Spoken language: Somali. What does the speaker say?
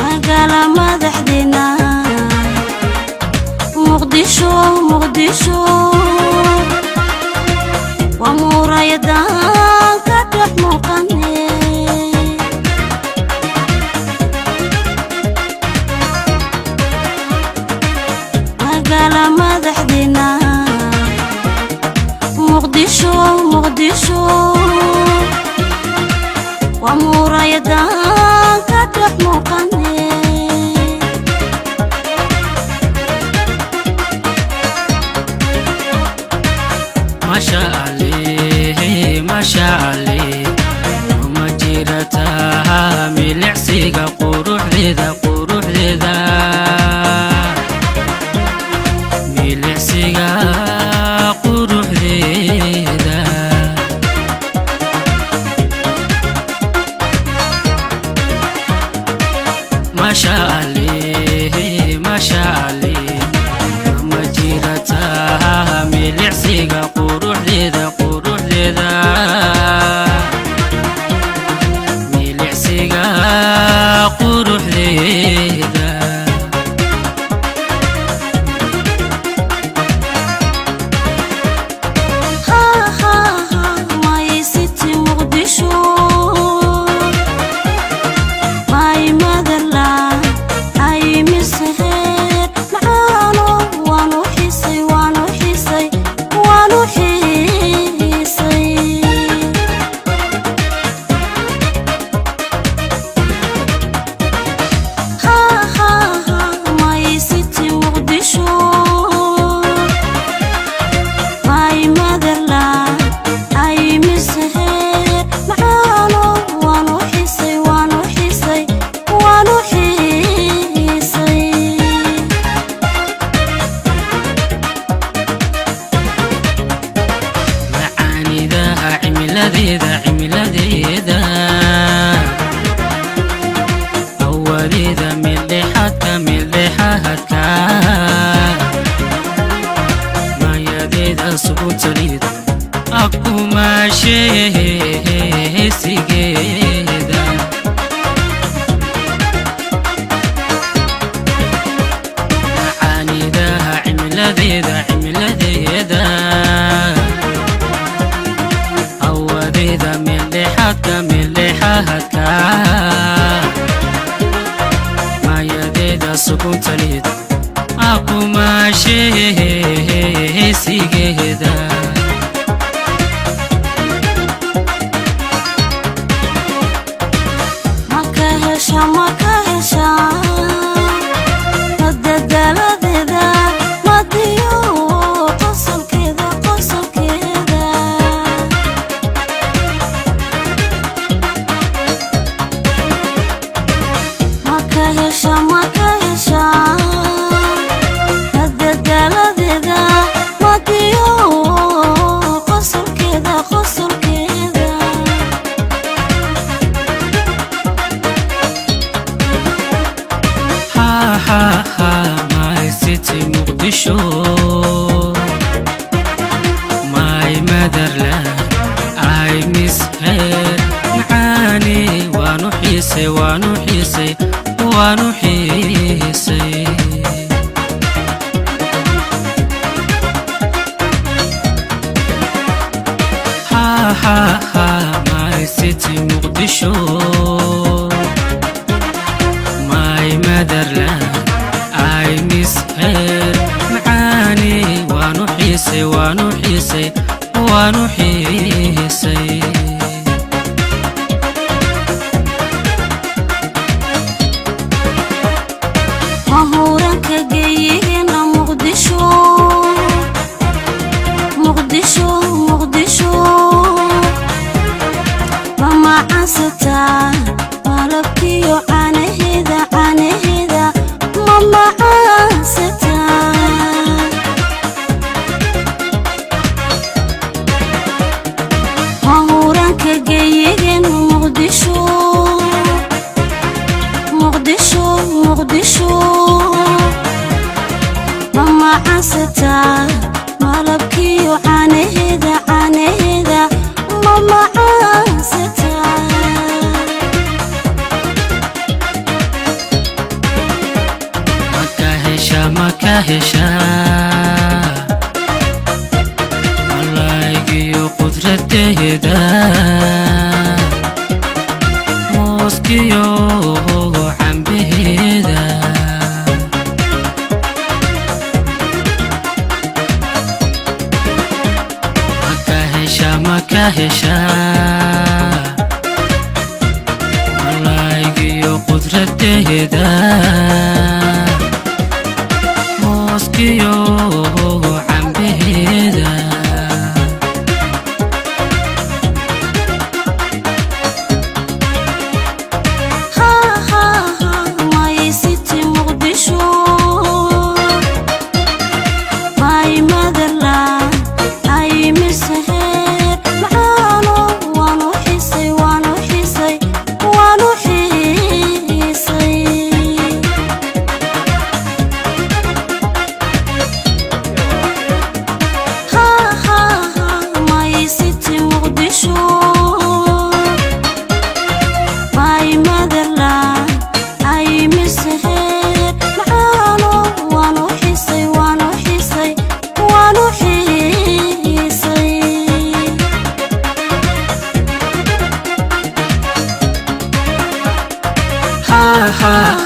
Magaala madaxdeena Muqdisho, Muqdisho waa muraayadaan ka dhex muuqane. Magaala madaxdeena Muqdisho, Muqdisho waa muraayadaan ka dhex muuqane. Masha Allah, Masha Allah, uma jirtaa milicsiga quruxdeeda, quruxdeeda, milicsiga quruxdeeda. Masha Allah, Masha Allah, uma jirtaa milicsiga quruxdeeda, quruxdeeda, milicsiga quruxdeeda. Ha ha ha, my city Muqdisho, my motherland, I miss her. Macaano, waanu xiisay, waanu xiisay, waanu xiisay. Ha ha ha, my city Muqdisho, my motherland, I miss her. Macaano, waanu xiisay, waanu xiisay, waanu xiisay. Macaanidaha cimiladeeda, cimiladeeda, awadeeda, mildhexaadka, mildhexaadka, mayadeeda sugutalida akumaasheesigeeda. Macaanidaha cimiladeeda, cimiladeeda, awadeeda, mildhexaadka, mildhexaadka, mayadeeda suguntalida akumaasheesigeeda. Maka hesha, maka hesha madadaaladeeda, madiyo qosolkeeda, qosolkeeda. Maka hesha, maka hesha madadaaladeeda, madiyo qosolkeeda, qosolkeeda. Ha ha ha, my city Muqdisho, my motherland, I miss her. Macaani, waanu xiisay, waanu xiisay, waanu xiisay. Ha ha ha, my city Muqdisho, my motherland, I miss her. Macaani, waanu xiisay, waanu xiisay, waanu xiisay. Mahuranka geeyigeena. Muqdisho, ma macansataa malabkiyo caanaheeda, caanaheeda ma macansataa? Maka hesha, maka hesha malaygiyo qudradeeda, mooskiyo cambaheeda. Maka hesha, maka hesha malaygiyo qudradeeda, mooskiyo cambaheeda. Ha ha ha, my city Muqdisho, my motherland, I miss her. Macaano waanu xisay, waanu xisay, waanu xisay. Ha ha ha, my city Muqdisho, my motherland, I miss her. Macaano waanu xisay, waanu xisay, waanu xisay. Ha ha.